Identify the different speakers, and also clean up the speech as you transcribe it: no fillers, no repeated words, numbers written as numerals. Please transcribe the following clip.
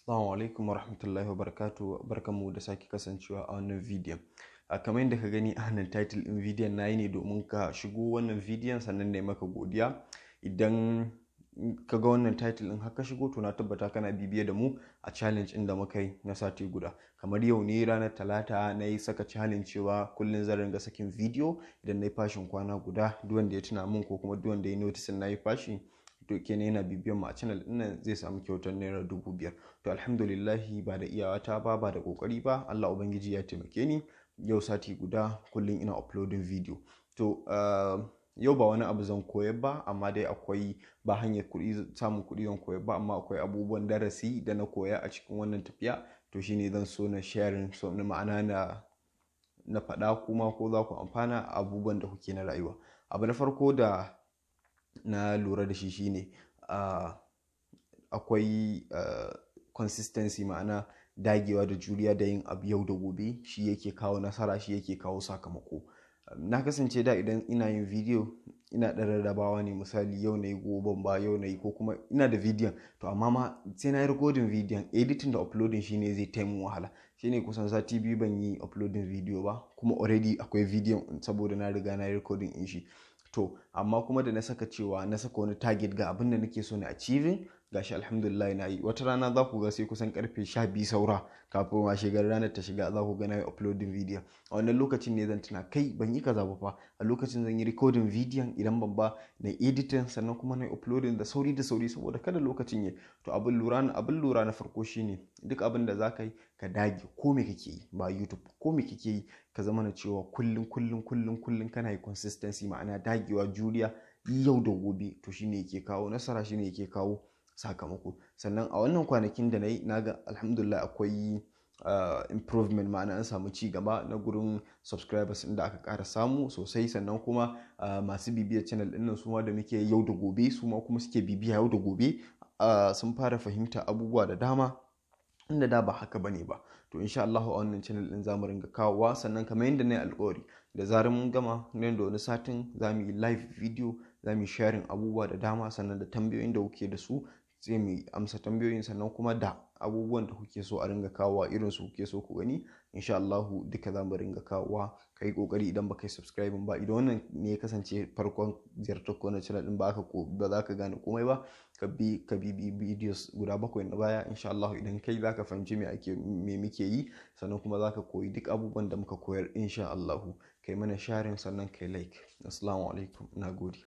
Speaker 1: Assalamu alaikum warahmatullahi wabarakatuh. Barkanmu da sake kasancewa a wannan bidiyon. A kamar yadda ka gani a wannan title ɗin bidiyon, na yi ne domin ka shigo wannan bidiyon, sannan na yi maka godiya. Idan ka ga wannan title ɗin haka shigo, to na tabbata kana bibiye da mu a challenge ɗin da muka yi na sati guda. Kamar yau ne ranar Talata, na yi saka challenge cewa kullum zan ringa sakin bidiyo. Idan na yi fashin kwana guda, duk wanda ya tuna min ko kuma duk wanda ya notice na yi fashi, to kenan yana bibiyan mu a channel ɗin nan, zai samu kyautar ₦5,000. To alhamdulillahi, ba da iyawata ba, ba da kokari ba, Allah Ubangiji ya taimake ni, yau sati guda kullum ina uploading video. To yau ba wani abu zan koyar ba, amma dai akwai, ba hanyar kuɗi, samun kuɗi zan koyar ba, amma akwai abubuwan darasi da na koya a cikin wannan tafiya. To shine zan so na sharing, so na ma'ana na faɗa, kuma ko za ku amfana abubuwan da kuke na rayuwa. Abu na farko da na lura da shi shine akwai consistency, ma'ana dagewa da juriya da yin abu yau da gobe, shi yake kawo nasara, shi yake kawo sakamako. Na kasance da idan ina yin video ina ɗan rarrabawa ne. Misali, yau na yi, gobe ba, yau na yi, ko kuma ina da bidiyon, to amma ma sai na yi recording bidiyon, editing da uploading shine zai taimu wahala. Shine kusan sati 2 ban yi uploading video ba, kuma already akwai bidiyon saboda na riga na yi recording in shi. To amma kuma da na saka cewa na saka wani target, ga abin da nake so na achieving, gashi alhamdulillah na yi. Wata rana za ku ga sai kusan karfe 12 saura kafin washe gar ranar ta shiga za ku ga na yi uploading video. A wannan lokacin ne zan tuna, kai, ban yi kaza ba fa. A lokacin zan yi recording video, idan ban ba na editing, sannan kuma na yi uploading da sauri da sauri saboda kada lokacin ya. To abin lura na farko shine duk abin da za ka yi, ka dage. Ko me kake yi, ba YouTube, ko me kake yi, ka zama na cewa kullum kullum kullum kullum kana yi, consistency, ma'ana dagewa, juriya, yau da gobe, to shine yake kawo nasara, shine yake kawo sakamako. Sannan a wannan kwanakin da na yi, na ga alhamdulillah akwai improvement, ma'ana an samu ci gaba na gurin subscribers inda aka ƙara samu sosai. Sannan kuma masu bibiyar channel ɗin nan, su ma da muke yau da gobe, su ma kuma suke bibiya yau da gobe, sun fara fahimta abubuwa da dama inda da ba haka bane ba. To insha Allah a wannan channel din zamu ringa kawowa. Sannan kamar yadda na yi alƙawari, da zarar mun gama, nan da wani satin za mu yi live video, za mu yi sharing abubuwa da dama, sannan da tambayoyin da kuke da su sai mu amsa tambayoyin, sannan kuma da abubuwan da kuke so a ringa kawowa, irin su kuke so ku gani, insha Allah duka za mu ringa kawowa. Ka yi kokari idan baka yi subscribing ba, idan wannan ne ya kasance farkon ziyartar ko na channel din, ba ka ba za ka gane komai ba. Ka bi videos guda bakwai na baya. Insha Allah idan kai za ka fahimci me ake, me muke yi, sannan kuma za ka koyi duk abubuwan da muka koyar insha Allah. Kai mana sharing, sannan kai like. Assalamu alaikum, nagode.